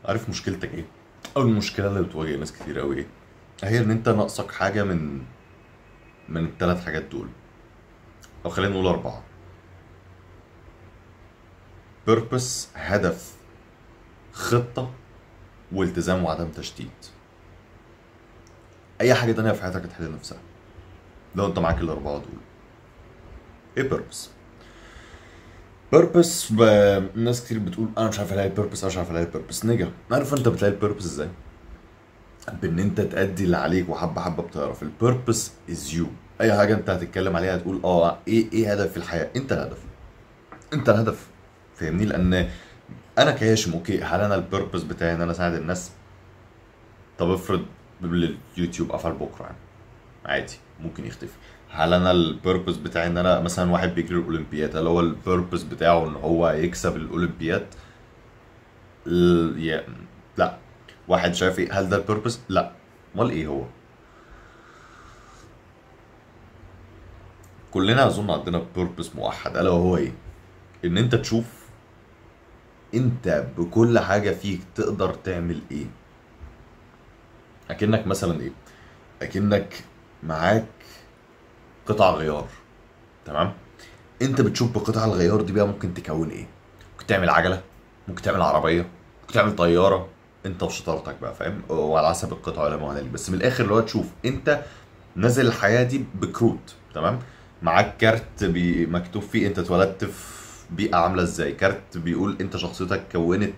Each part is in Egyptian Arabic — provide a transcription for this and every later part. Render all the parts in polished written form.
عارف مشكلتك ايه؟ او المشكلة اللي بتواجه ناس كتير قوي ايه؟ هي ان انت ناقصك حاجة من الثلاث حاجات دول، او خلينا نقول اربعة. purpose، هدف، خطه، والتزام، وعدم تشتيت. اي حاجة تانية في حياتك هتحل نفسها لو انت معاك الاربعة دول. ايه purpose؟ purpose ناس كتير بتقول انا مش عارف الاقي purpose، انا مش عارف الاقي purpose. نجا، عارف انت بتلاقي ال purpose ازاي؟ بان انت تأدي اللي عليك وحبه حبه بتعرف. ال purpose is you. اي حاجة انت هتتكلم عليها هتقول ايه هدف في الحياة؟ انت الهدف، انت الهدف، فاهمني؟ لان انا كهاشم okay، هل انا ال purpose بتاعي ان انا اساعد الناس؟ طب افرض اليوتيوب قفل بكره، يعني عادي ممكن يختفي. هل انا ال purpose بتاعي ان انا مثلا واحد بيجري الاولمبياد، هل هو ال purpose بتاعه ان هو يكسب الاولمبياد؟ لا. واحد شايف ايه؟ هل ده ال purpose؟ لا. امال ايه هو؟ كلنا اظن عندنا purpose موحد، الا وهو ايه؟ ان انت تشوف انت بكل حاجة فيك تقدر تعمل ايه. اكنك مثلا ايه؟ اكنك معاك قطع غيار، تمام؟ انت بتشوف بقطع الغيار دي بقى ممكن تكون ايه. ممكن تعمل عجله، ممكن تعمل عربية، ممكن تعمل طيارة، انت وشطارتك بقى، فاهم؟ وعلى حسب القطع ولا ما هنالك. بس من الاخر اللي هو تشوف انت نازل الحياة دي بكروت، تمام؟ معاك كارت مكتوب فيه انت اتولدت في بيئة عامله ازاي، كارت بيقول انت شخصيتك كونت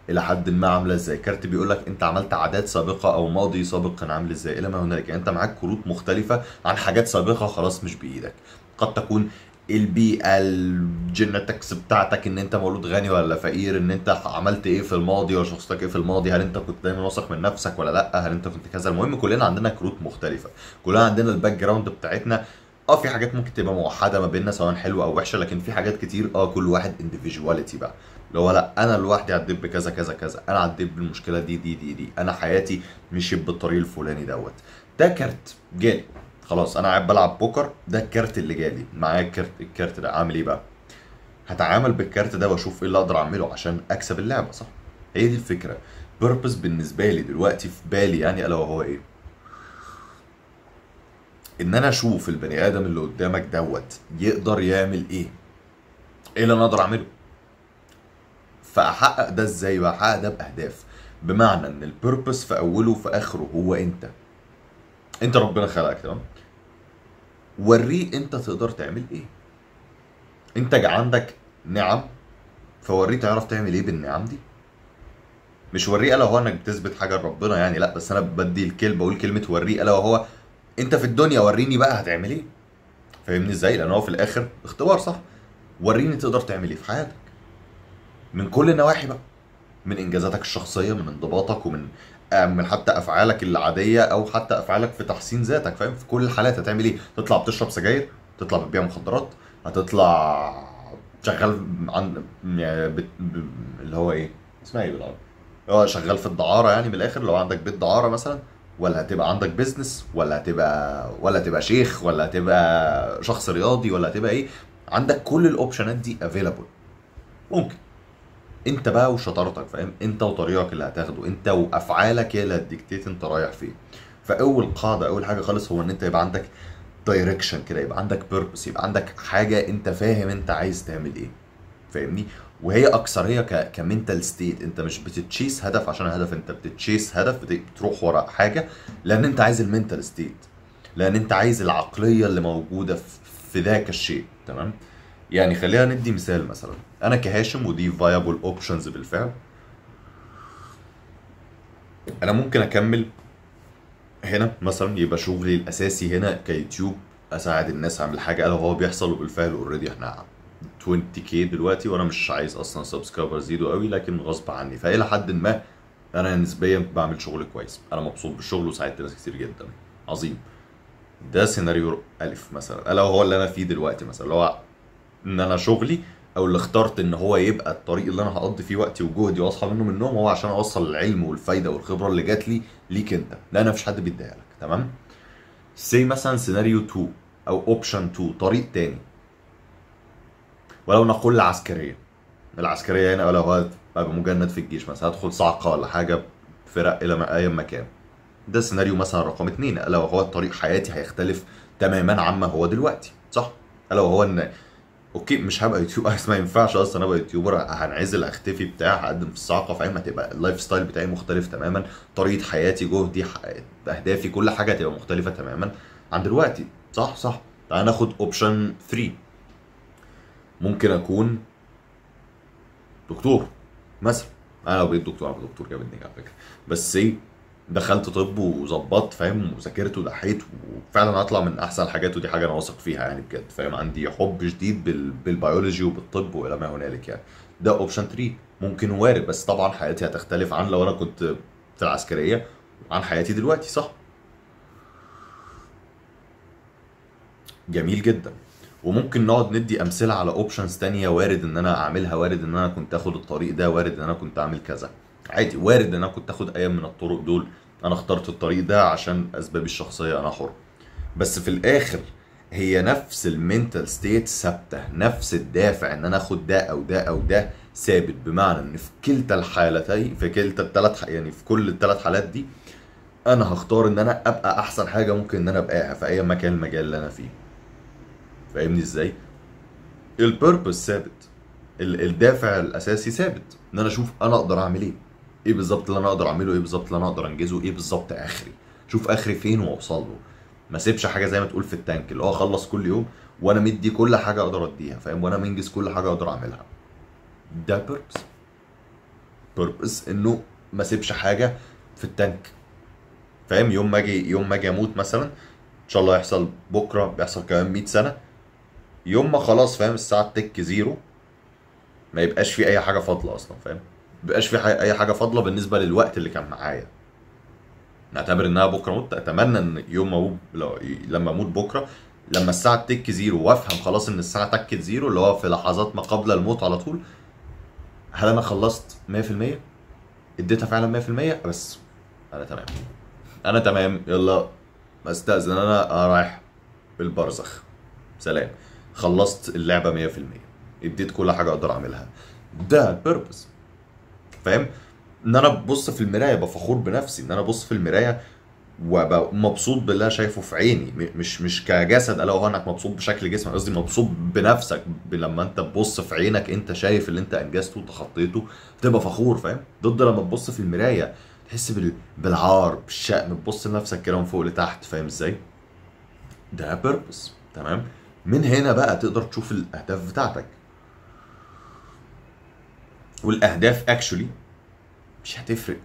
الى حد ما عامله ازاي، كارت بيقول لك انت عملت عادات سابقه او ماضي سابق كان عامل ازاي، الى ما هنالك. يعني انت معاك كروت مختلفة عن حاجات سابقه خلاص مش بايدك. قد تكون البيئة، ال genetics بتاعتك، ان انت مولود غني ولا فقير، ان انت عملت ايه في الماضي ولا شخصيتك ايه في الماضي، هل انت كنت دايما واثق من نفسك ولا لا، هل انت كنت كذا. المهم كلنا عندنا كروت مختلفة، كلنا عندنا ال background بتاعتنا. في حاجات ممكن تبقى موحدة ما بيننا سواء حلوة او وحشة، لكن في حاجات كتير كل واحد individuality بقى، اللي هو لا انا لوحدي عديت بكذا كذا كذا، انا عديت بالمشكلة دي دي دي دي، انا حياتي مشيت بالطريق الفلاني دوت. ده كارت جالي، خلاص انا قاعد بلعب بوكر، ده الكارت اللي جالي معايا. الكارت ده عامل ايه بقى؟ هتعامل بالكارت ده واشوف ايه اللي اقدر اعمله عشان اكسب اللعبة، صح؟ هي دي الفكرة. purpose بالنسبة لي دلوقتي في بالي يعني الا وهو ايه؟ ان انا اشوف البني ادم اللي قدامك دوت يقدر يعمل ايه، ايه اللي انا اقدر اعمله، فاحقق ده ازاي بقى؟ احقق ده باهداف. بمعنى ان ال purpose في اوله وفي اخره هو انت. انت ربنا خلقك، تمام؟ وريه انت تقدر تعمل ايه. انت عندك نعم، فوريه تعرف تعمل ايه بالنعم دي. مش وريه الا هو انك بتثبت حاجة لربنا يعني، لا، بس انا بدي الكلمة، بقول كلمة وريه الا وهو انت في الدنيا، وريني بقى هتعمل ايه. فاهمني ازاي؟ لان هو في الاخر اختبار، صح؟ وريني تقدر تعمل ايه في حياتك من كل النواحي بقى، من انجازاتك الشخصية، من انضباطك، ومن من حتى افعالك العادية، او حتى افعالك في تحسين ذاتك، فاهم؟ في كل الحالات هتعمل ايه؟ تطلع بتشرب سجاير، تطلع بتبيع مخدرات، هتطلع شغال عن يعني اللي هو ايه اسمها ايه بالعربي، هو شغال في الدعاره يعني، من الاخر لو عندك بيت دعاره مثلا، ولا هتبقى عندك business، ولا هتبقى شيخ، ولا هتبقى شخص رياضي، ولا هتبقى ايه. عندك كل ال option ات دي available. ممكن انت بقى وشطارتك، فاهم؟ انت وطريقك اللي هتاخده، انت وافعالك هي اللي هت dictate انت رايح فين. فاول قاعدة، اول حاجة خالص، هو ان انت يبقى عندك direction كده، يبقى عندك purpose، يبقى عندك حاجة انت فاهم انت عايز تعمل ايه، فاهمني؟ وهي اكثرية ك mental state. انت مش بت chase هدف عشان هدف، انت بت chase هدف، بتروح وراء حاجة لان انت عايز ال mental state، لان انت عايز العقلية اللي موجودة في ذاك الشيء، تمام؟ يعني خلينا ندي مثال، مثلا انا كهاشم، ودي viable options بالفعل، انا ممكن اكمل هنا مثلا، يبقى شغلي الاساسي هنا كيوتيوب، اساعد الناس اعمل حاجة الا وهو بيحصل، وبالفعل already احنا 20K دلوقتي، وانا مش عايز اصلا subscribers يزيدوا قوي، لكن غصب عني، فالى حد ما انا نسبيا بعمل شغل كويس، انا مبسوط بالشغل وساعدت ناس كتير جدا، عظيم. ده سيناريو الف مثلا، الا وهو اللي انا فيه دلوقتي مثلا، اللي هو ان انا شغلي او اللي اخترت ان هو يبقى الطريق اللي انا هقضي فيه وقتي وجهدي واصحى منه من النوم، هو عشان اوصل العلم والفايده والخبرة اللي جات لي ليك انت، لان مفيش حد بيديها لك، تمام؟ say مثلا سيناريو 2 او option 2، طريق تاني، ولو نقول العسكرية. العسكرية هنا ولا هو بقى مجند في الجيش مثلا، هدخل صعقه ولا حاجة، فرق الى اي مكان. ده سيناريو مثلا رقم 2، الا وهو طريق حياتي هيختلف تماما عما هو دلوقتي، صح؟ الا وهو ان okay مش هبقى YouTuber، ما ينفعش اصلا ابقى YouTuber، هنعزل، اختفي بتاع، هقدم في الصعقة، فاهم؟ هتبقى ال lifestyle بتاعي مختلف تماما، طريقه حياتي، جهدي، اهدافي، كل حاجة هتبقى مختلفة تماما عن دلوقتي، صح؟ صح. تعال ناخد option 3. ممكن اكون دكتور مثلا. انا لو بقيت دكتور، انا دكتور جامد على فكرة، بس ايه، دخلت طب وظبطت، فاهم، وذاكرت ودحيت، وفعلا هطلع من احسن الحاجات، ودي حاجة انا واثق فيها يعني بجد، فاهم؟ عندي حب شديد بالبيولوجي وبالطب والى ما هنالك يعني. ده option 3 ممكن وارد، بس طبعا حياتي هتختلف عن لو انا كنت في العسكرية عن حياتي دلوقتي، صح؟ جميل جدا. وممكن نقعد ندي امثلة على options تانية، وارد ان انا اعملها، وارد ان انا كنت اخد الطريق ده، وارد ان انا كنت اعمل كذا، عادي، وارد ان انا كنت اخد اي من الطرق دول. انا اخترت الطريق ده عشان اسبابي الشخصية، انا حر. بس في الاخر هي نفس ال mental state ثابتة، نفس الدافع ان انا اخد ده او ده او ده ثابت، بمعنى ان في كلتا الحالتين، في كلتا الثلاث، يعني في كل الثلاث حالات دي انا هختار ان انا ابقى احسن حاجة ممكن ان انا ابقاها في اي مكان، المجال اللي انا فيه. فاهمني ازاي؟ ال purpose ثابت، الدافع الاساسي ثابت، ان انا اشوف انا اقدر اعمل ايه، ايه بالظبط اللي انا اقدر اعمله، ايه بالظبط اللي انا اقدر انجزه، ايه بالظبط اخري، شوف اخري فين واوصل له. ما سيبش حاجة زي ما تقول في ال tank، اللي هو اخلص كل يوم وانا مدي كل حاجة اقدر اديها، فاهم، وانا منجز كل حاجة اقدر اعملها. ده purpose، purpose انه ما سيبش حاجة في ال tank، فاهم؟ يوم ما اجي اموت مثلا، ان شاء الله يحصل بكره، بيحصل كمان 100 سنة، يوم ما خلاص، فاهم، الساعة تك zero، ما يبقاش في اي حاجة فاضلة اصلا، فاهم؟ ما يبقاش في اي حاجة فاضلة بالنسبة للوقت اللي كان معايا. نعتبر انها بكره موت، اتمنى ان يوم ما اموت، لما اموت بكره، لما الساعة تك zero وافهم خلاص ان الساعة تك zero، اللي هو في لحظات ما قبل الموت على طول، هل انا خلصت 100%؟ اديتها فعلا 100%؟ بس انا تمام، انا تمام، يلا استاذن، انا رايح البرزخ، سلام، خلصت اللعبة 100%، اديت كل حاجة اقدر اعملها. ده purpose، فاهم؟ ان انا ببص في المراية ابقى فخور بنفسي، ان انا ابص في المراية وابقى مبسوط باللي انا شايفه في عيني، مش كجسد، الا هو انك مبسوط بشكل جسمك، قصدي مبسوط بنفسك، لما انت تبص في عينك انت شايف اللي انت انجزته وتخطيته، تبقى فخور، فاهم؟ ضد لما تبص في المراية تحس بالعار، بالشأم، تبص لنفسك كده من فوق لتحت، فاهم ازاي؟ ده purpose، تمام؟ من هنا بقى تقدر تشوف الاهداف بتاعتك. والاهداف actually مش هتفرق،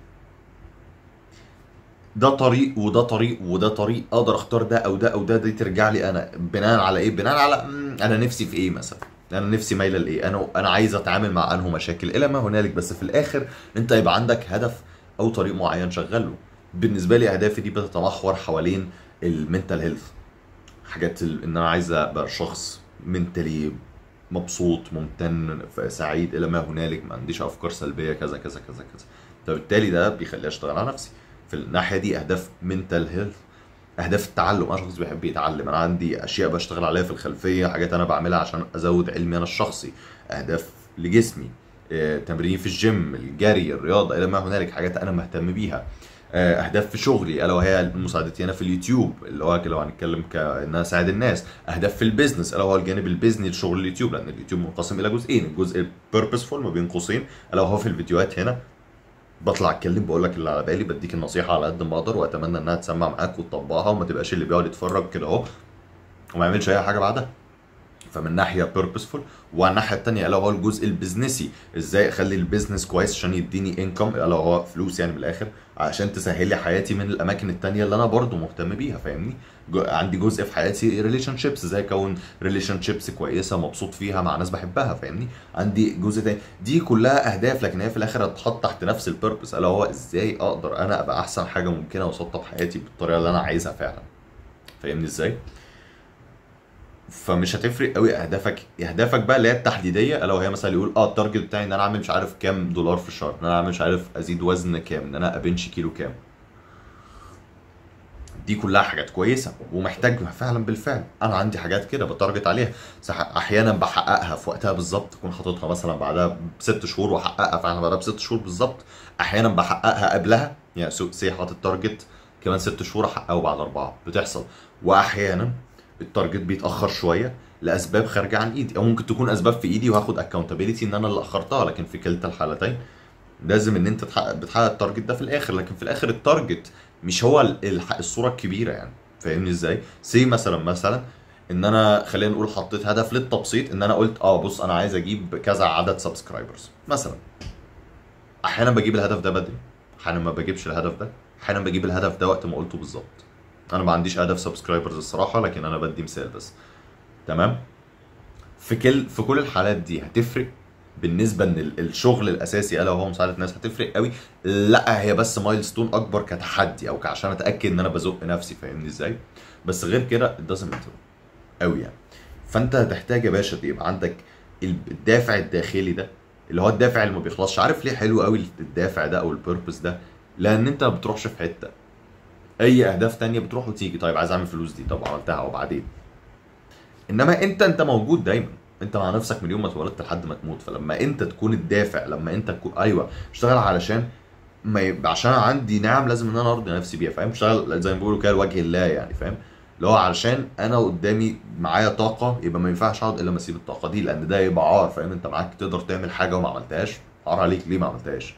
ده طريق وده طريق وده طريق، اقدر اختار ده او ده او ده، دي ترجع لي انا بناء على ايه؟ بناء على انا نفسي في ايه مثلا، انا نفسي مايلة لايه، انا عايز اتعامل مع انه مشاكل الى ما هنالك. بس في الاخر انت يبقى عندك هدف او طريق معين شغله. بالنسبة لي اهدافي دي بتتمحور حوالين ال mental health، حاجات ان انا عايز ابقى شخص mentally مبسوط، ممتن، سعيد الى ما هنالك، ما عنديش افكار سلبية، كذا كذا كذا كذا. فبالتالي ده بيخليني اشتغل على نفسي في الناحية دي. اهداف mental health، اهداف التعلم، انا شخص بيحب يتعلم، انا عندي اشياء بشتغل عليها في الخلفية، حاجات انا بعملها عشان ازود علمي انا الشخصي، اهداف لجسمي، تمرين في الجيم، الجري، الرياضة، الى ما هنالك، حاجات انا مهتم بيها. اهداف في شغلي، الا وهي مساعدتي انا في اليوتيوب، اللي هو لو هنتكلم كان انا اساعد الناس. اهداف في ال business، الا وهو الجانب ال business لشغل اليوتيوب، لان اليوتيوب منقسم الى جزئين، الجزء purposeful ما بين قوسين، الا وهو في الفيديوهات هنا بطلع اتكلم، بقول لك اللي على بالي، بديك النصيحة على قد ما اقدر، واتمنى انها تسمع معاك وتطبقها، وما تبقاش اللي بيقعد يتفرج كده اهو وما يعملش اي حاجة بعدها. فمن ناحية purposeful، وعلى الناحية الثانية الا هو الجزء ال business ي، ازاي اخلي ال business كويس عشان يديني income، الا هو فلوس يعني من الاخر، عشان تسهل لي حياتي من الاماكن الثانية اللي انا برضو مهتم بيها، فاهمني؟ عندي جزء في حياتي relationships، ازاي اكون relationships كويسة مبسوط فيها مع ناس بحبها، فاهمني؟ عندي جزء تاني. دي كلها اهداف، لكن هي في الاخر هتتحط تحت نفس ال purpose، الا هو ازاي اقدر انا ابقى احسن حاجة ممكنة واسطب حياتي بالطريقة اللي انا عايزها فعلا، فاهمني ازاي؟ فمش هتفرق قوي اهدافك. اهدافك بقى اللي هي التحديديه، الا وهي مثلا يقول ال target بتاعي ان انا اعمل مش عارف كام دولار في الشهر، ان انا اعمل مش عارف ازيد وزن كام، ان انا ا bench كيلو كام. دي كلها حاجات كويسة ومحتاجها فعلا. بالفعل انا عندي حاجات كده ب target عليها، احيانا بحققها في وقتها بالظبط، اكون حاططها مثلا بعدها ب6 شهور واحققها فعلا بعدها ب6 شهور بالظبط. احيانا بحققها قبلها، يعني say حاطط target كمان 6 شهور احققه بعد 4، بتحصل. واحيانا ال target بيتاخر شوية لاسباب خارجه عن ايدي، او ممكن تكون اسباب في ايدي وهاخد accountability ان انا اللي اخرتها. لكن في كلتا الحالتين لازم ان انت بتحقق ال target ده في الاخر. لكن في الاخر ال target مش هو الصورة الكبيرة يعني، فاهمني ازاي؟ say مثلا ان انا خلينا نقول حطيت هدف للتبسيط، ان انا قلت بص انا عايز اجيب كذا عدد subscribers مثلا. احيانا بجيب الهدف ده بدري، احيانا ما بجيبش الهدف ده، احيانا بجيب الهدف ده وقت ما قلته بالظبط. انا ما عنديش هدف subscribers الصراحه، لكن انا بدي مثال بس، تمام؟ في كل الحالات دي هتفرق بالنسبة ان الشغل الاساسي الا وهو مساعدة الناس هتفرق قوي؟ لا، هي بس milestone اكبر كتحدي او عشان اتاكد ان انا بزق نفسي، فاهمني ازاي؟ بس غير كده it doesn't matter قوي يعني. فانت هتحتاج يا باشا يبقى عندك الدافع الداخلي ده، اللي هو الدافع اللي ما بيخلصش. عارف ليه حلو قوي الدافع ده او ال purpose ده؟ لان انت ما بتروحش في حته. اي اهداف تانية بتروح وتيجي، طيب عايز اعمل فلوس دي، طب عملتها وبعدين؟ انما انت موجود دايما، انت مع نفسك من يوم ما اتولدت لحد ما تموت. فلما انت تكون الدافع، لما انت تكون ايوه اشتغل علشان ما يبقى عشان عندي نعم لازم ان انا ارضي نفسي بيها، فاهم؟ اشتغل زي ما بيقولوا كده لوجه الله يعني، فاهم؟ اللي هو علشان انا قدامي معايا طاقه، يبقى ما ينفعش اقعد الا ما اسيب الطاقة دي، لان ده يبقى عار، فاهم؟ انت معاك تقدر تعمل حاجة وما عملتهاش، عار عليك، ليه ما عملتهاش؟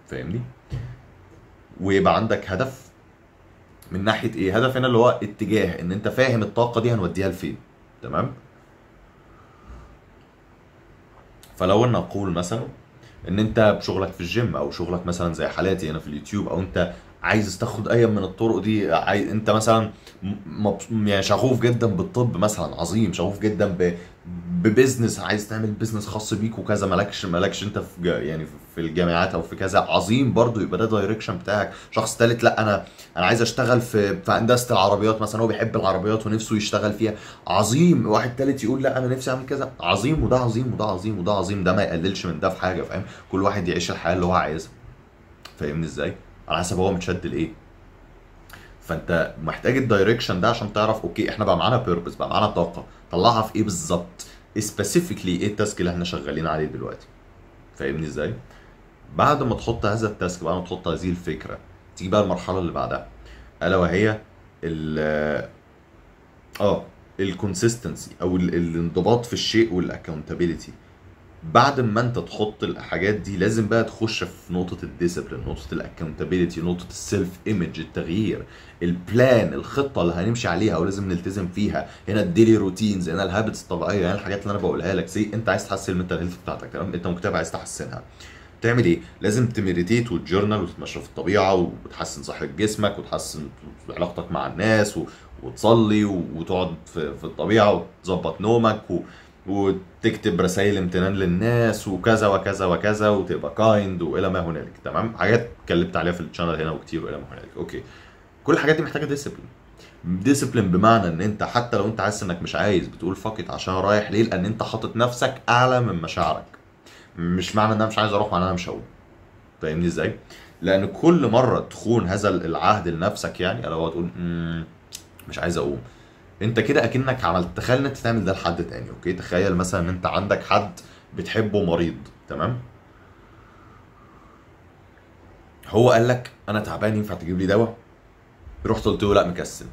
فاهمني؟ ويبقى عندك هدف من ناحية ايه؟ هدف هنا اللي هو اتجاه، ان انت فاهم الطاقة دي هنوديها لفين، تمام؟ فلو ان نقول مثلا ان انت بشغلك في الجيم، او شغلك مثلا زي حالاتي هنا في اليوتيوب، او انت عايز تاخد اي من الطرق دي، انت مثلا يعني شغوف جدا بالطب مثلا، عظيم، شغوف جدا ب business، عايز تعمل business خاص بيك وكذا، مالكش انت في يعني في الجامعات او في كذا، عظيم برضو، يبقى ده direction بتاعك. شخص ثالث لا انا عايز اشتغل في هندسة العربيات مثلا، هو بيحب العربيات ونفسه يشتغل فيها، عظيم. واحد ثالث يقول لا انا نفسي اعمل كذا، عظيم. وده عظيم وده عظيم وده عظيم، ده ما يقللش من ده في حاجه، فاهم؟ كل واحد يعيش الحياة اللي هو عايزها، فاهمني ازاي؟ على حسب هو متشد لايه. فانت محتاج ال direction ده عشان تعرف okay احنا بقى معانا purpose، بقى معانا طاقه، طلعها في ايه بالظبط؟ specifically ايه ال task اللي احنا شغالين عليه دلوقتي؟ فاهمني ازاي؟ بعد ما تحط هذا ال task، بعد ما تحط هذه الفكره، تيجي بقى المرحلة اللي بعدها، الا وهي ال consistency او الانضباط في الشيء وال accountability. بعد ما انت تحط الحاجات دي لازم بقى تخش في نقطة ال discipline، نقطة ال accountability، نقطة ال self image، التغيير، ال plan، الخطة اللي هنمشي عليها ولازم نلتزم فيها. هنا ال daily routines، هنا ال habits الطبيعية، هنا الحاجات اللي انا بقولها لك. say انت عايز تحسن ال mental health بتاعتك، تمام؟ انت مكتئب عايز تحسنها، تعمل ايه؟ لازم ت meditate وت journal وتتمشى في الطبيعة وتحسن صحة جسمك وتحسن علاقتك مع الناس وتصلي وتقعد في الطبيعة وتظبط نومك وتكتب رسائل امتنان للناس وكذا وكذا وكذا، وتبقى kind والى ما هنالك، تمام؟ حاجات اتكلمت عليها في ال channel هنا وكتير والى ما هنالك، okay؟ كل الحاجات دي محتاجه discipline. discipline بمعنى ان انت حتى لو انت حاسس انك مش عايز، بتقول fuck it عشان رايح. ليه؟ لان انت حاطط نفسك اعلى من مشاعرك. مش معنى ان انا مش عايز اروح معنى انا مش هقوم، فاهمني ازاي؟ لان كل مرة تخون هذا العهد لنفسك، يعني لو تقول مش عايز اقوم، انت كده اكنك عملت، تخيل ان انت تعمل ده لحد تاني، okay؟ تخيل مثلا ان انت عندك حد بتحبه مريض، تمام؟ هو قال لك انا تعبان ينفع تجيب لي دواء؟ رحت قلت له لا مكسل.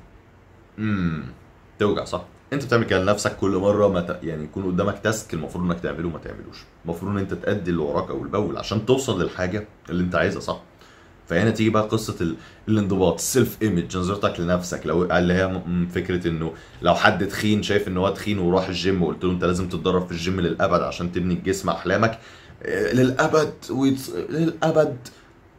توجع صح؟ انت بتعمل كده لنفسك كل مرة ما يعني يكون قدامك task المفروض انك تعمله وما تعملوش. المفروض ان انت تأدي اللي وراك اول باول عشان توصل للحاجة اللي انت عايزها، صح؟ فهنا تيجي بقى قصة الانضباط، ال self image، نظرتك لنفسك. لو اللي هي فكرة انه لو حد تخين شايف ان هو تخين وراح الجيم وقلت له انت لازم تتدرب في الجيم للابد عشان تبني الجسم احلامك، للابد للابد.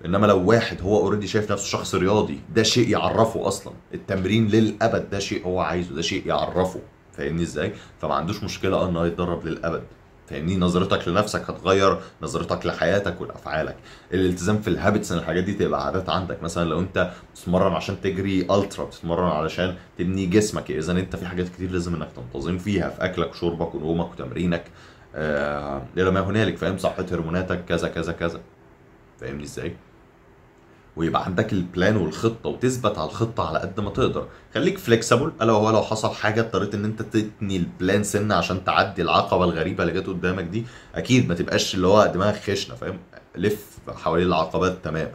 انما لو واحد هو already شايف نفسه شخص رياضي، ده شيء يعرفه اصلا، التمرين للابد ده شيء هو عايزه، ده شيء يعرفه، فاهمني ازاي؟ فما عندوش مشكلة انه يتدرب للابد، فاهمني؟ نظرتك لنفسك هتغير نظرتك لحياتك ولافعالك. الالتزام في ال habits، ان الحاجات دي تبقى عادات عندك. مثلا لو انت بتتمرن عشان تجري ultra، بتتمرن علشان تبني جسمك، اذا انت في حاجات كتير لازم انك تنتظم فيها في اكلك وشربك ونومك وتمرينك الى ما هنالك، فاهم؟ صحة هرموناتك، كذا كذا كذا، فاهمني ازاي؟ ويبقى عندك ال plan والخطه، وتثبت على الخطة على قد ما تقدر. خليك flexible، الا وهو لو حصل حاجة اضطريت ان انت تتني ال plan سنة عشان تعدي العقبة الغريبة اللي جت قدامك دي، اكيد ما تبقاش اللي هو دماغك خشنه، فاهم؟ لف حوالين العقبات تمام،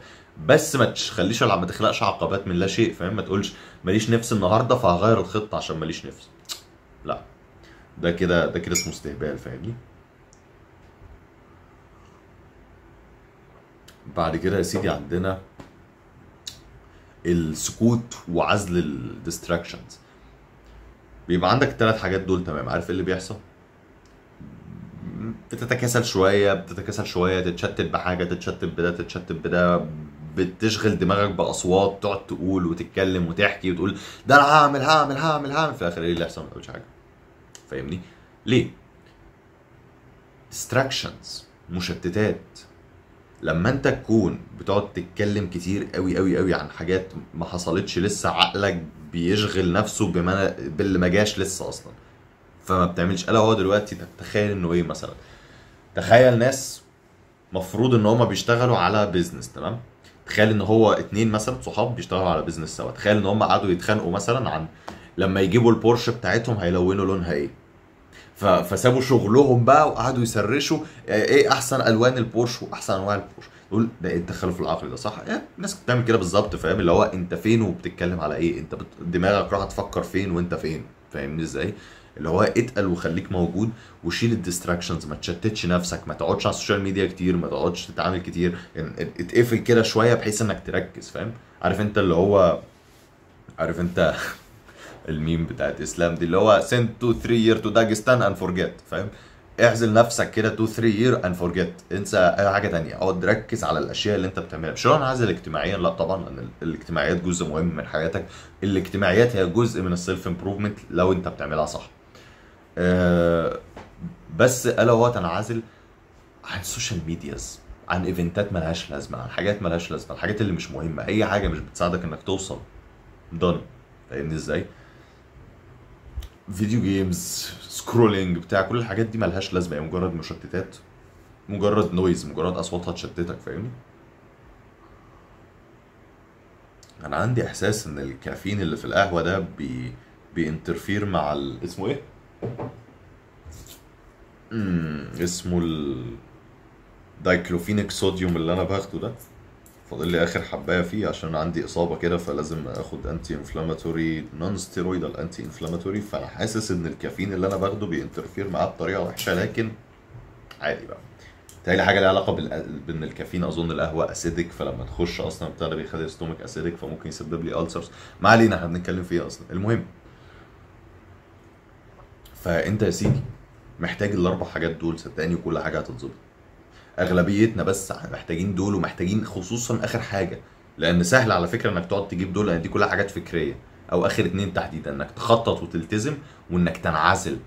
بس ما تخليش، ما تخلقش عقبات من لا شيء، فاهم؟ ما تقولش ماليش نفس النهارده فهغير الخطة عشان ماليش نفس، لا ده كده، ده كده اسمه استهبال، فاهمني؟ بعد كده يا سيدي عندنا السكوت وعزل ال distractions. بيبقى عندك الثلاث حاجات دول تمام، عارف ايه اللي بيحصل؟ بتتكاسل شوية، بتتكاسل شوية، تتشتت بحاجة، تتشتت بده، تتشتت بده، بتشغل دماغك باصوات، تقعد تقول وتتكلم وتحكي وتقول ده انا هعمل هعمل هعمل هعمل، في الاخر ايه اللي يحصل؟ ما تعملش حاجة، فاهمني؟ ليه؟ distractions، مشتتات. لما انت تكون بتقعد تتكلم كتير قوي قوي قوي عن حاجات ما حصلتش لسه، عقلك بيشغل نفسه بما باللي ما جاش لسه اصلا، فما بتعملش. الا هو دلوقتي تخيل انه ايه مثلا، تخيل ناس مفروض ان هما بيشتغلوا على business، تمام؟ تخيل ان هو اتنين مثلا صحاب بيشتغلوا على business سوا، تخيل ان هما قعدوا يتخانقوا مثلا عن لما يجيبوا البورش بتاعتهم هيلونوا لونها ايه، فسابوا شغلهم بقى وقعدوا يسرشوا ايه احسن الوان البورش واحسن انواع البورش. تقول ده ايه التخلف العقلي ده، صح؟ إيه الناس بتعمل كده بالظبط، فاهم؟ اللي هو انت فين وبتتكلم على ايه، انت دماغك راح تفكر فين وانت فين، فاهمني ازاي؟ اللي هو اتقل وخليك موجود وشيل ال distractions، ما تشتتش نفسك، ما تقعدش على ال social media كتير، ما تقعدش تتعامل كتير، يعني اتقفل كده شوية بحيث انك تركز، فاهم؟ عارف انت اللي هو، عارف انت الميم بتاعت اسلام دي اللي هو send 2 3 year to Dagestan and forget، فاهم؟ اعزل نفسك كده 2 3 year and forget، انسى اي حاجة تانية، اقعد ركز على الاشياء اللي انت بتعملها. مش هو انعزل اجتماعيا، لا طبعا، لان الاجتماعيات جزء مهم من حياتك، الاجتماعيات هي جزء من ال self improvement لو انت بتعملها صح. بس الا هو تنعزل عن ال social medias، عن event ات ملهاش لازمه، عن حاجات ملهاش لازمه، الحاجات اللي مش مهمة، اي حاجة مش بتساعدك انك توصل done، فاهمني ازاي؟ video games، scrolling، بتاع كل الحاجات دي ملهاش لازمه، هي مجرد مشتتات، مجرد noise، مجرد اصوات هتشتتك، فاهمني؟ انا عندي احساس ان الكافيين اللي في القهوة ده بي interfere مع اسمه ايه؟ اسمه ال diclofenac sodium اللي انا باخده ده، فاضل لي اخر حبايه فيه عشان عندي اصابه كده، فلازم اخد anti-inflammatory، non-steroidal anti-inflammatory، فانا حاسس ان الكافيين اللي انا باخده بي interfere معاه بطريقة وحشة، لكن عادي بقى. تاني حاجة ليها علاقة بان الكافيين، اظن القهوة acidic، فلما تخش اصلا بتاع ده بيخلي ال stomach acidic، فممكن يسبب لي ulcers، ما علينا احنا بنتكلم فيه اصلا. المهم فانت يا سيدي محتاج الاربع حاجات دول، صدقني وكل حاجة هتتظبط. اغلبيتنا بس محتاجين دول، ومحتاجين خصوصا اخر حاجة، لان سهل على فكرة انك تقعد تجيب دول، لان دي كلها حاجات فكرية، او اخر اتنين تحديدا، انك تخطط وتلتزم، وانك تنعزل.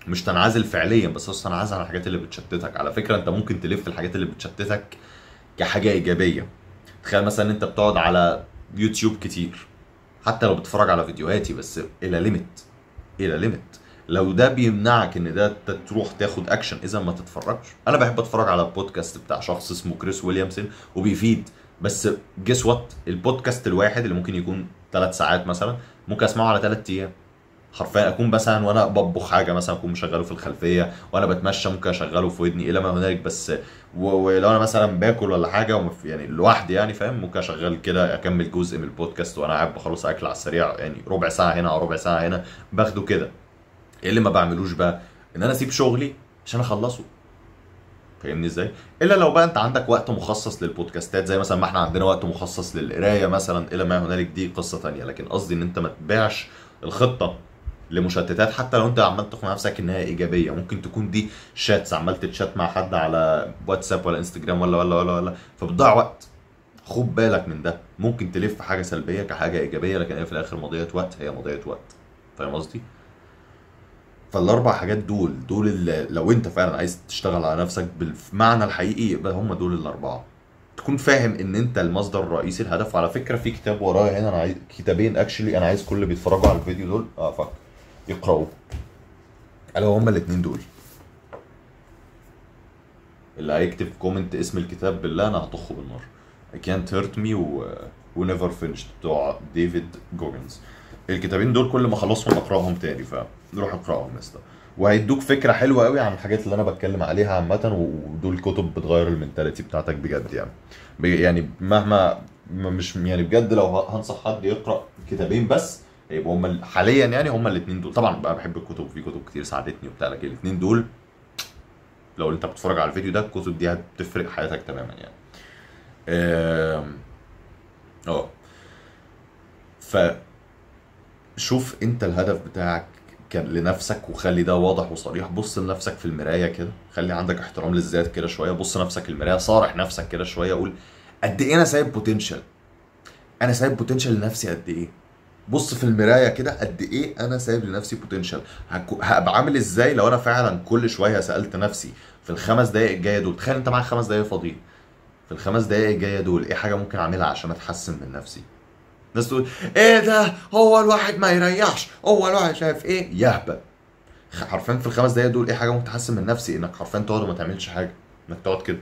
مش تنعزل فعليا بس تنعزل عن الحاجات اللي بتشتتك. على فكرة انت ممكن تلف الحاجات اللي بتشتتك كحاجة ايجابية. تخيل مثلا انت بتقعد على يوتيوب كتير، حتى لو بتتفرج على فيديوهاتي، بس الى limit، الى limit. لو ده بيمنعك ان ده تروح تاخد اكشن، اذا ما تتفرجش. انا بحب اتفرج على بودكاست بتاع شخص اسمه كريس ويليامسون وبيفيد، بس guess what، ال podcast الواحد اللي ممكن يكون 3 ساعات مثلا، ممكن اسمعه على 3 ايام حرفيا. اكون مثلا وانا بطبخ حاجة مثلا اكون مشغله في الخلفية، وانا بتمشى ممكن اشغله في ودني الى ما هنالك. بس ولو انا مثلا باكل ولا حاجة يعني لوحدي يعني فاهم، ممكن اشغل كده اكمل جزء من البودكاست وانا قاعد بخلص اكل على السريع، يعني ربع ساعة هنا او ربع ساعة هنا، باخده كده. ايه اللي ما بعملوش بقى؟ ان انا اسيب شغلي عشان اخلصه، فاهمني ازاي؟ الا لو بقى انت عندك وقت مخصص للبودكاستات، زي مثلا ما احنا عندنا وقت مخصص للقرايه مثلا الى ما هنالك، دي قصة ثانية. لكن قصدي ان انت ما تبيعش الخطة لمشتتات، حتى لو انت عمال تقنع نفسك انها ايجابية. ممكن تكون دي chats، عمال تتشات مع حد على واتساب ولا انستجرام ولا ولا ولا ولا، فبتضيع وقت. خد بالك من ده، ممكن تلف حاجة سلبية كحاجة ايجابية، لكن هي في الاخر مضيعة وقت، هي مضيعة وقت، فاهم قصدي؟ فالاربع حاجات دول اللي لو انت فعلا عايز تشتغل على نفسك بالمعنى الحقيقي يبقى هم دول الاربعة. تكون فاهم ان انت المصدر الرئيسي الهدف. وعلى فكرة في كتاب ورايا هنا، انا عايز كتابين actually، انا عايز كل اللي بيتفرجوا على الفيديو دول فك يقراوه، الا هما الاثنين دول. اللي هيكتب comment اسم الكتاب بالله انا هطخه بالنار. I Can't Hurt Me و Never Finished بتوع ديفيد جوجنز. الكتابين دول كل ما اخلصهم اقراهم تاني، فروح اقراهم يا اسطى، وهيدوك فكرة حلوة قوي عن الحاجات اللي انا بتكلم عليها عامة. ودول كتب بتغير ال mentality بتاعتك بجد يعني، يعني مهما مش يعني بجد لو هنصح حد يقرا كتابين بس يبقوا هم حاليا يعني هم الاثنين دول. طبعا بقى بحب الكتب، في كتب كتير ساعدتني وبتاع، لكن الاثنين دول لو انت بتتفرج على الفيديو ده الكتب دي هتفرق حياتك تماما يعني. ف شوف انت الهدف بتاعك كان لنفسك، وخلي ده واضح وصريح. بص لنفسك في المراية كده، خلي عندك احترام للذات كده شوية، بص نفسك المراية، صارح نفسك كده شوية، قول قد ايه انا سايب potential، انا سايب potential لنفسي قد ايه. بص في المراية كده قد ايه انا سايب لنفسي potential، هبقى عامل ازاي لو انا فعلا كل شوية سالت نفسي في الخمس دقائق الجاية دول. تخيل انت معاك 5 دقائق فاضيين، في الخمس دقائق الجاية دول ايه حاجة ممكن اعملها عشان اتحسن من نفسي؟ الناس تقول ايه ده، هو الواحد ما يريحش، هو الواحد شايف ايه، يهبل. حرفيا في الخمس دقايق دول ايه حاجة ممكن تحسن من نفسي؟ انك حرفيا تقعد وما تعملش حاجة، انك تقعد كده.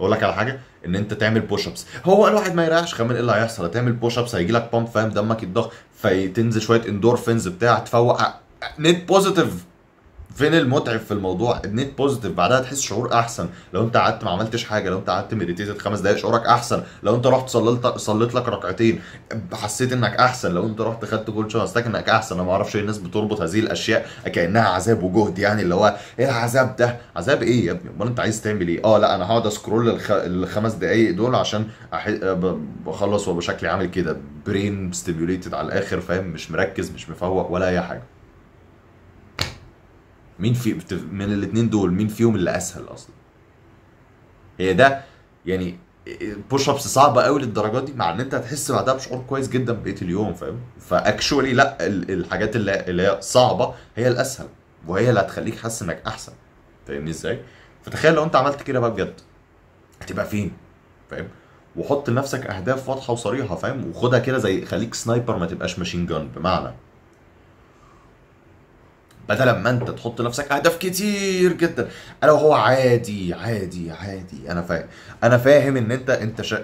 اقول لك على حاجة، ان انت تعمل push ups، هو الواحد ما يريحش، خمن ايه اللي هيحصل، هتعمل push ups هيجي لك pump، فاهم، دمك يتضخ، فتنزل شوية اندورفينز بتاع، تفوق، net positive. فين المتعب في الموضوع؟ ال net positive. بعدها تحس شعور احسن. لو انت قعدت ما عملتش حاجة، لو انت قعدت meditated 5 دقايق شعورك احسن. لو انت رحت صليت لك ركعتين حسيت انك احسن. لو انت رحت خدت cold shower حسيت انك احسن. انا ما اعرفش ليه الناس بتربط هذه الاشياء كانها عذاب وجهد، يعني اللي هو ايه العذاب ده؟ عذاب ايه يا ابني؟ امال انت عايز تعمل ايه؟ لا انا هقعد ا scroll الخمس دقايق دول عشان بخلص وابقى شكلي عامل كده brain stimulated على الاخر، فاهم، مش مركز، مش مفوق ولا اي حاجة. مين في من الاثنين دول مين فيهم اللي اسهل اصلا؟ هي ده يعني push ups صعبة قوي للدرجة دي، مع ان انت هتحس بعدها بشعور كويس جدا بقية اليوم، فاهم؟ ف actually لا، الحاجات اللي هي صعبة هي الاسهل، وهي اللي هتخليك حاسس انك احسن، فاهمني ازاي؟ فتخيل لو انت عملت كده بقى بجد هتبقى فين، فاهم؟ وحط لنفسك اهداف واضحة وصريحة، فاهم؟ وخدها كده زي خليك sniper ما تبقاش machine gun. بمعنى بدل ما انت تحط لنفسك اهداف كتير جدا، انا وهو عادي عادي عادي، انا فاهم ان انت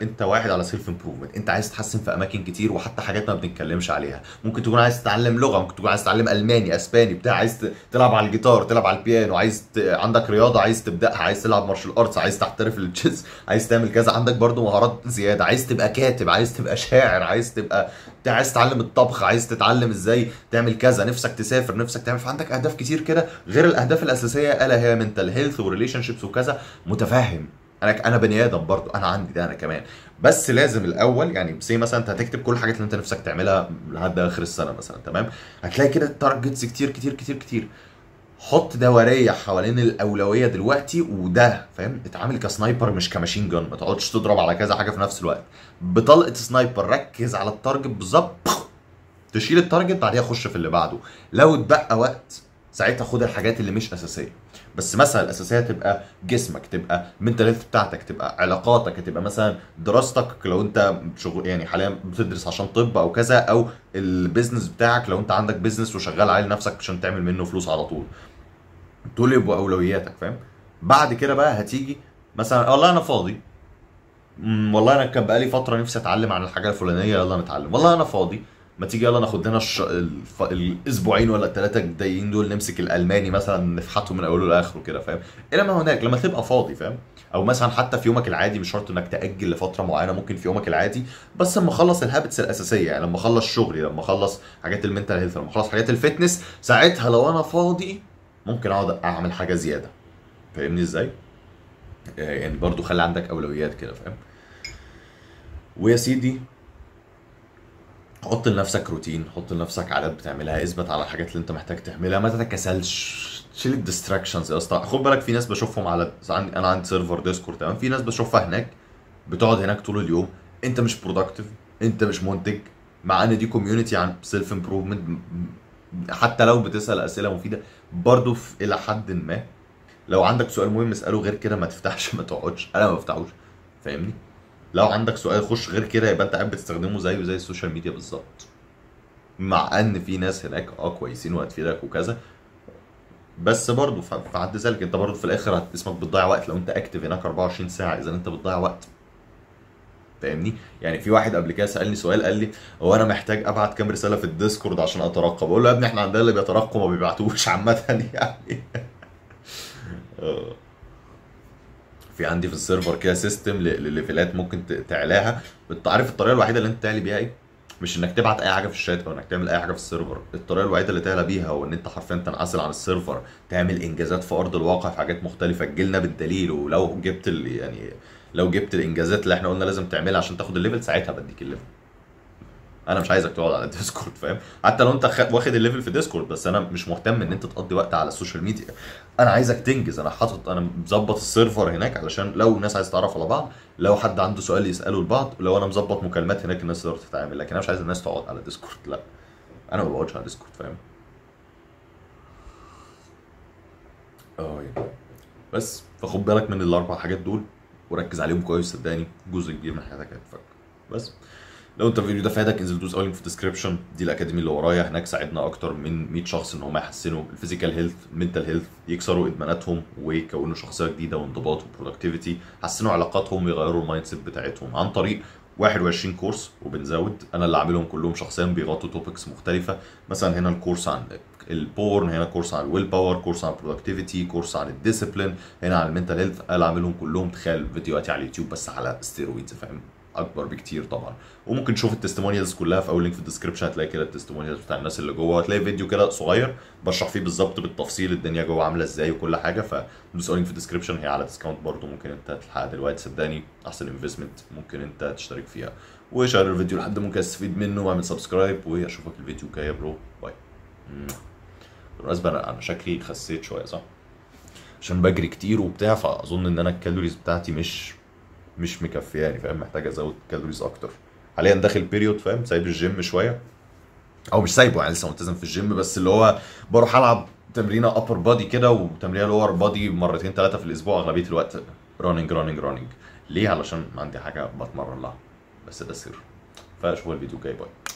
انت واحد على self improvement، انت عايز تتحسن في اماكن كتير، وحتى حاجات ما بنتكلمش عليها. ممكن تكون عايز تتعلم لغة، ممكن تكون عايز تتعلم الماني، اسباني، بتاع، عايز تلعب على الجيتار، تلعب على البيانو، عايز عندك رياضة عايز تبداها، عايز تلعب martial arts، عايز تحترف ال chess، عايز تعمل كذا، عندك برضو مهارات زيادة، عايز تبقى كاتب، عايز تبقى شاعر، عايز تبقى عايز تتعلم الطبخ، عايز تتعلم ازاي تعمل كذا، نفسك تسافر، نفسك تعمل. فعندك اهداف كتير كده غير الاهداف الاساسية الا هي mental health و relationships وكذا. متفهم، انا بني ادم برضو، انا عندي ده انا كمان، بس لازم الاول يعني say مثلا انت هتكتب كل الحاجات اللي انت نفسك تعملها لحد اخر السنة مثلا، تمام؟ هتلاقي كده targets كتير كتير كتير كتير. حط دورية حوالين الاولوية دلوقتي، وده فاهم، اتعامل ك sniper مش ك machine gun، ما تقعدش تضرب على كذا حاجة في نفس الوقت. بطلقه sniper ركز على ال target بالظبط، تشيل ال target بعديها خش في اللي بعده. لو اتبقى وقت ساعتها خد الحاجات اللي مش اساسية، بس مثلا الاساسية تبقى جسمك، تبقى mental health بتاعتك، تبقى علاقاتك، تبقى مثلا دراستك لو انت شغل يعني حاليا بتدرس عشان طب او كذا، او ال business بتاعك لو انت عندك business وشغال عليه لنفسك عشان تعمل منه فلوس على طول. دول يبقوا اولوياتك، فاهم؟ بعد كده بقى هتيجي مثلا والله انا فاضي، والله انا كان بقالي فترة نفسي اتعلم عن الحاجة الفلانية، يلا نتعلم. والله انا فاضي، ما تيجي يلا ناخد لنا الاسبوعين ولا الثلاثة الجايين دول نمسك الالماني مثلا نفحته من اوله لاخره كده، فاهم؟ الى ما هناك لما تبقى فاضي، فاهم؟ او مثلا حتى في يومك العادي، مش شرط انك تاجل لفترة معينة، ممكن في يومك العادي بس لما اخلص ال habits الاساسية، يعني لما اخلص شغلي، لما اخلص حاجات ال mental health، لما اخلص حاجات ال fitness، ساعتها لو انا فاضي ممكن اقعد اعمل حاجة زيادة، فاهمني ازاي؟ يعني برضو خلي عندك اولويات كده، فاهم؟ ويا سيدي حط لنفسك روتين، حط لنفسك عادات بتعملها، اثبت على الحاجات اللي انت محتاج تعملها، ما تتكسلش، شيل ال distractions يا اسطى. خد بالك في ناس بشوفهم على انا عندي server Discord، تمام؟ في ناس بشوفها هناك بتقعد هناك طول اليوم، انت مش productive، انت مش منتج، مع ان دي community عن self improvement، حتى لو بتسال اسئلة مفيدة برضو في الى حد ما. لو عندك سؤال مهم اساله، غير كده ما تفتحش، ما تقعدش، انا ما بفتحوش، فاهمني؟ لو عندك سؤال خش، غير كده يبقى انت قاعد بتستخدمه زيه زي ال social media بالظبط. مع ان في ناس هناك كويسين وهتفيدك وكذا، بس برضه في عد ذلك انت برضه في الاخر اسمك بتضيع وقت لو انت active هناك 24 ساعة، اذا انت بتضيع وقت، فاهمني؟ يعني في واحد قبل كده سالني سؤال، قال لي هو انا محتاج ابعت كام رسالة في ال Discord عشان اترقى؟ بقول له يا ابني احنا عندنا اللي بيترقوا ما بيبعتوش عامة يعني. في عندي في ال server كده system لل level ات ممكن تعلاها. انت عارف الطريقة الوحيدة اللي انت تعلي بيها ايه؟ مش انك تبعت اي حاجة في الشات او انك تعمل اي حاجة في ال server، الطريقة الوحيدة اللي تعلى بيها هو ان انت حرفيا تنعزل عن ال server، تعمل انجازات في ارض الواقع في حاجات مختلفة، تجيلنا بالدليل، ولو جبت يعني لو جبت الانجازات اللي احنا قلنا لازم تعملها عشان تاخد ال level، ساعتها بديك ال level. انا مش عايزك تقعد على Discord، فاهم؟ حتى لو انت واخد ال level في Discord، بس انا مش مهتم ان انت تقضي وقت على ال social media، انا عايزك تنجز. انا مظبط ال server هناك علشان لو الناس عايز تتعرف على بعض، لو حد عنده سؤال يساله لبعض، لو انا مظبط مكالمات هناك الناس تقدر تتعامل، لكن انا مش عايز الناس تقعد على Discord، لا انا ما بقعدش على Discord، فاهم؟ يعني بس فخد بالك من الاربع حاجات دول وركز عليهم كويس، صدقني جزء كبير من حياتك هيتفك. بس لو انت الفيديو ده فادك انزل دوس اول link في ال description، دي ال academy اللي ورايا، هناك ساعدنا اكتر من 100 شخص ان هم يحسنوا ال physical health، mental health، يكسروا ادماناتهم ويكونوا شخصية جديدة وانضباط و productivity، حسنوا علاقاتهم ويغيروا ال mindset بتاعتهم عن طريق 21 course، وبنزود انا اللي عاملهم كلهم شخصيا، بيغطوا topics مختلفة. مثلا هنا ال course عن ال porn، هنا course عن ال will power، course عن ال productivity، course عن ال discipline، هنا عن ال mental health، انا اللي عاملهم كلهم. تخيل فيديوهاتي على اليوتيوب بس على steroids، فاهم؟ اكبر بكتير طبعا. وممكن تشوف ال testimonials كلها في اول link في ال description، هتلاقي كده ال testimonials بتاع الناس اللي جوه، هتلاقي فيديو كده صغير بشرح فيه بالظبط بالتفصيل الدنيا جوه عامله ازاي وكل حاجة. فدوس اول link في ال description، هي على discount برضو، ممكن انت تلحقها دلوقتي، صدقني احسن investment ممكن انت تشترك فيها. و share الفيديو لحد ممكن يستفيد منه، واعمل subscribe، واشوفك الفيديو الجاي يا bro. bye. بالمناسبة انا شكلي خسيت شوية صح؟ عشان بجري كتير وبتاع، فاظن ان انا ال calories بتاعتي مش مكفياني، فاهم؟ محتاج ازود calories اكتر. حاليا داخل period، فاهم؟ سايب الجيم شوية، او مش سايبه يعني لسه ملتزم في الجيم، بس اللي هو بروح العب تمرينه upper body كده وتمرينه lower body مرتين ثلاثة في الاسبوع، اغلبية الوقت running running running. ليه؟ علشان عندي حاجة بتمرن لها، بس ده سر. فاشوف الفيديو الجاي، bye.